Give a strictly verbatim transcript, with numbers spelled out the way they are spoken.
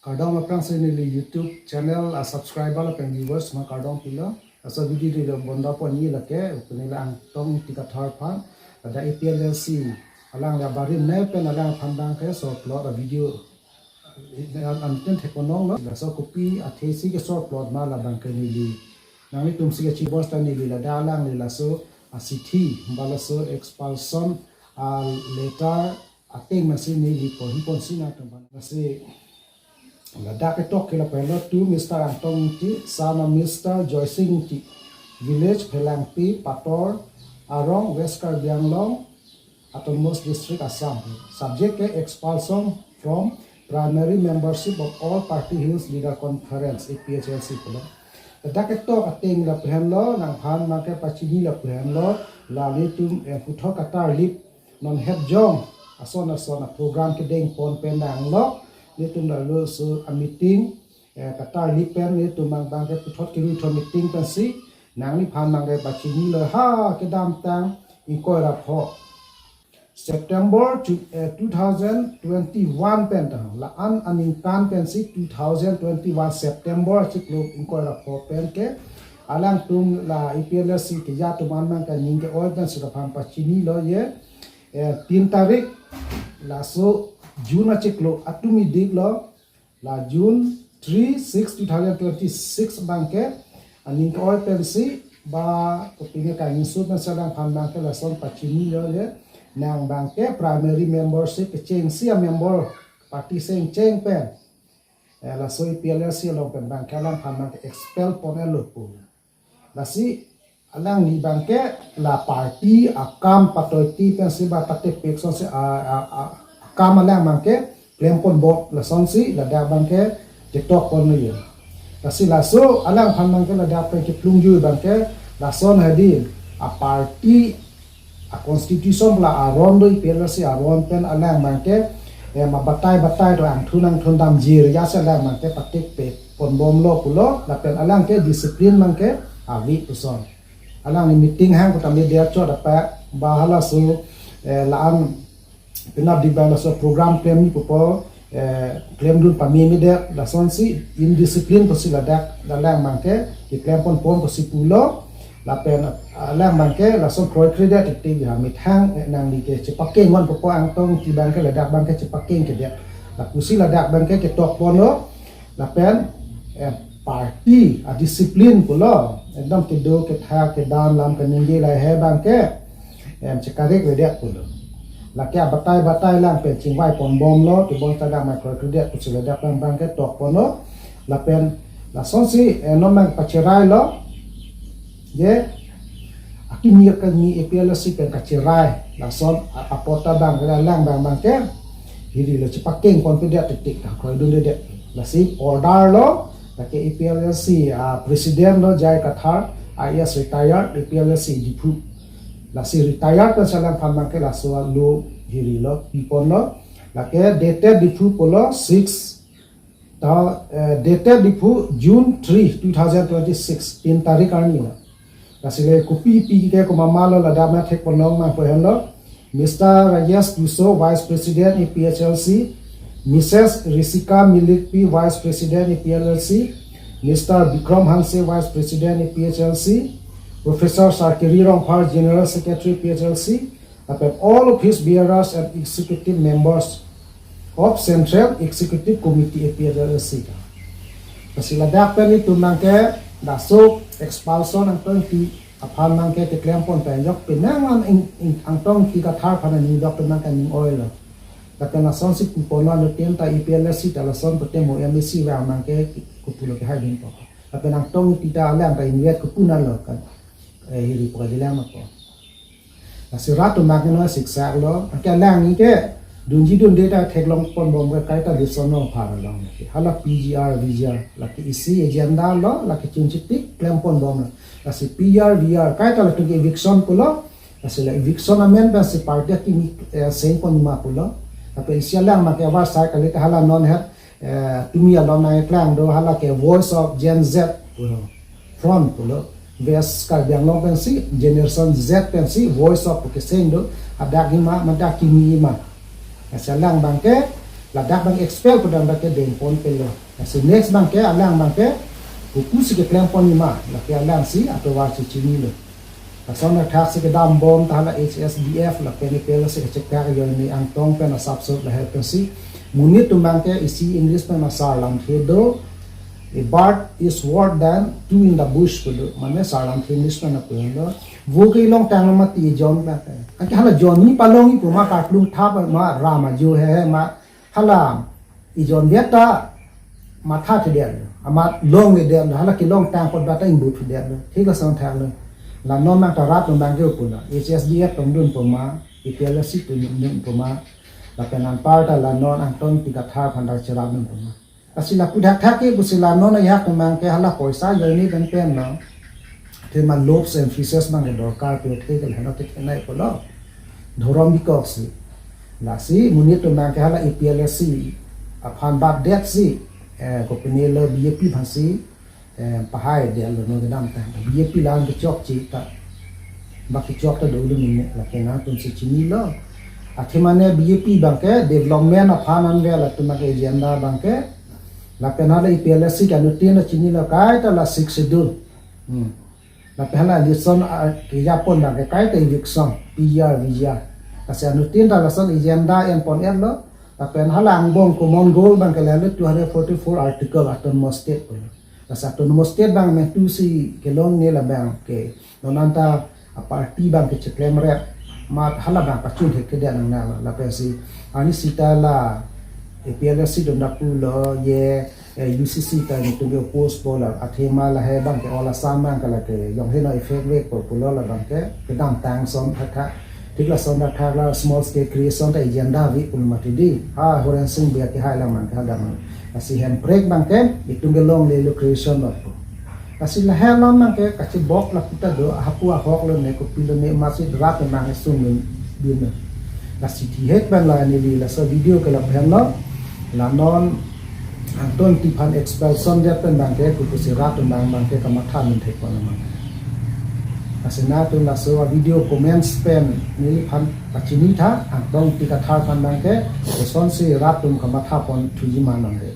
Kardom aphrangsi neli YouTube channel a subscriber lapen viewers ma kardom pilo. Laso video neli bondapon ni lake, pini la Angtong Ingti Kathar aphan, ladak A P L L C alang la barim ne pen alang aphan abangke sor plot a video an-, anten theklonglo. Laso kopi athesi kesor plot ma labangke neli nanglitumsi kachibos ta neli ladak alangli laso a chithi, ba laso expulsion a letter ateng masi neli porhi ponsi nangtum aphan. Lasi ladak ketok ke lapu henlo, to Mister Angtong Ingti, son of Mister Joysing Ingti, village Phelangpi, Pator Arong, West Karbi Anglong, Autonomous District, Assam. Subject ke expulsion from primary membership of All Party Hills Leader Conference, A P H L C pulo. Ladak ketok ateng lapu henlo, nangphan abangke pachini lapu henlo, la nelitum, eh, puthot katarlip non het jong ason ason a program kedeng pon pen nanglok, nelitum laso a meeting, eh, katarlip pen nelitum abang abangke puthot kerui thom meeting pensi nangliphan abangke pachinilo ha kedamtang ingkoi ra pho September chu-, eh, two thousand twenty-one pen ta, la-an aningkan pensi two thousand twenty-one September chiklo ingkoi ra pho pen ke alangtum la A P L L C keja atum an abangke aning ke-oi pensi laphan pachinilo ye, eh, tin tarik laso June achiklo atum idiklo, la June three, six, two thousand twenty-six abangke aning ke-oi pensi ba kopine ka insu pensi alangphan abangke lason pachinilo ye, nang abangke primary membership kechengsi a member party seng cheng pen, eh, laso A P L L C along pen abangke alangphan abangke expel pon-etlo pu. Lasi alangli abangke la party akam patoiti pensi ba tate pek sonsi a, a, a, akam alang abangke klem ponbom, lasonsi ladak abangke ketok ponlo ye. Lasi laso alangphan abangke ladak pen keplung jui abangke lason hadi a party a constitution la aron do, A P L L C aron pen alang abangke, eh, ma batai batai do angthun angthun damjir ya si alang abangke patik pe ponbomlo pulo, lapen alang ke discipline abangke ave puson. Alangli meeting hang kota media chot apa ba halaso, eh, la-an penap di ba laso program klem ni pupo, eh, klemdun pame medet, lasonsi indiscipline pusi ladak alang abangke keklem ponbom pusi pulo, lapen alang abangke lason kroikredet titi ya methang, eh, nangli ke chepakeng wan pupo Angtong Ingti abangke ladak abangke chepakeng kedet. Lapusi ladak abangke ketok ponlo, lapen, eh, party a discipline pulo, ekdom kedo ketha kedam lam kaningje lahai abangke, em, chekarik redet pulo. Lake abatai batai alang pen chingvai ponbomlo, kebon tada micro credit pusi ladak abang abangke tok ponlo, lapen lasonsi, eh, non abang pacherailo, ye, akimi akimi A P L C pen kacherai, lason a-, apot abang, alang abang abangke hirilo chepakeng ponpedet titik ta kroidundedet. Lasi order lo, lake A P L C, ah, president lo J I Kathar, I A S retired, A P L C Diphu. Lasi retired pensi alangphan abangke laso lo hirilo piponlo. Lake dated Diphu pulo six, ta, eh, dated Diphu June three, two thousand twenty-six, tin tarik arni lo. Lasi le kopi pi ke komat ma lo ladak ma thek ponlong ma pu henlo. Mister Rajesh Tisso, Vice President A P H L C, Missus Risika Milikpi, Vice President A P L C, Mister Bikram Hanse, Vice President A P H L C, Professor Sarkiri Rongphar, General Secretary A P H L C, lapen all office bearers and executive members of Central Executive Committee A P H L C ta. Lasi ladak pen itum abangke laso expulsion Angtong Ingti aphan abangke keklem pon pen jok penang an ing, ing, Angtong Ingti Kathar aphan aning jok penang kaning oilo. Lapen lasonsi pu ponlo, ano tem ta A P L C ta lason pu tem mo M A C vang abangke kupulo kehai din po. Lapen Angtong Ingti ta alang ta invet kupunalo kan. Eh, hiri pu kalilang ma po. Lasi rat atum abangke non siksak lo, anke alang ni ke dunji dunde ta theklong ponbom ke kaita Dipson Rongphar along. Hala P G R, V G R, lake isi agenda lo, lake chunchitik klem ponbomlo. Lasi P R, V R, kaita latum ke eviction pulo, lasi la eviction amen pensi party kimi, eh, seng ponma pulo. Lapen isi alang abangke avar sai kali ta hala non het, eh, tumi along nangkeklang do, hala ke Voice of Gen Z pulo. Front pulo, West Karbi Anglong pensi, Generation Z pensi, Voice of pu keseng do, hadak hima, mada kimi hima. Lasi alang abangke, Ladak abang expel pudam dak ke dengpon pelo. Lasi next abang ke alang abang ke kopusi keklem ponji ma, lake alang si atovar si chinilo. Lason athak si kedam bom ta hala H S D F lapen APHLC kechekak ajoine Angtong pen asapsot lahai pensi. Monit atum abang ke isi English pen asar lamthe do. A bird is worth than two in the bush pu do. Mane sar lamthe English pen apulo. Vo ke longtang mati jon abang ke. Anke hala jonji palongji pu ma karklung thap ma ram ajo he he ma hala ijon biata matha thedetlo. Amat longledetlo. Hala kelongtang apot biata ingbut thedetlo. Thik lason thaklo. La non nang ta rat nang ke pulo. H S D F tongdun pu ma, APHLC tongdun pu ma. Lapen anparta la non Angtong Ingti Kathar aphan ta cherapdun pu ma. Lasi lapu thakthak ke pusi la non ajahak abang ke hala poisa ajoine pen pen lo. Athema lobs and fishes abang ke dorkar pu te ke laheno te kenai pulo. Dhorom bikok si. Lasi monit atum abang ke hala APHLC aphan batdet si, eh, kopine lo BJP aphan si, eh, pahai detlo non kedamtang. BJP la-an kechokche ta. Bak kechok ta dolo mene lake nangtum si chinilo. Athema ne BJP abang ke development aphan anve latum ke agenda abang ke. Lapen hala APHLC ke anuttin ta chinilo kaita la Sixth Schedule. Hmm. Lapen hala election, ah, kejapon abang ke kaita eviction, PGR, VGR. Lasi anuttin ta lason agenda enpon-etlo. Lapen hala angbong common goal abang ke lalo two hundred forty-four article autonomous state pulo. Lasi autonomous state abang metu si kelongle labang ke non anta aparty abang ke cheklemrap amat hala abang pachun thek kedet nangnelo. Lapen si ani sita la APHLC atum ta pulo ye, eh, UCC ta netum ke oppose pulo, athema lahai abang ke all Assam abang ke lake jong heno effect vek pu pulo, labang ke kedamtang ason thakthak. Thik lason thakthak la small state creation ta agenda ave pulo mati di. Ha Horensing Bey kehai alam abang ke hadam. Lasi hemprek abang ke itum kelonglelo creation lo pu. Lasi lahai alam abang ke kachebok lapu ta do, hapu ahok lone kopilone masi rat abang sung dun dun. Lasi thihek pen la neli laso video ke lapu henlo. La non Angtong Ingti aphan expulsion det pen abang ke kopusi rat atum abang abang ke kamatha mun thek pon abang. Lasi nangtum laso video comments pen neliphan pachini tha, Angtong Ingti Kathar aphan abang ke kosonsi rat atum kamatha pon thuji ma nang ke.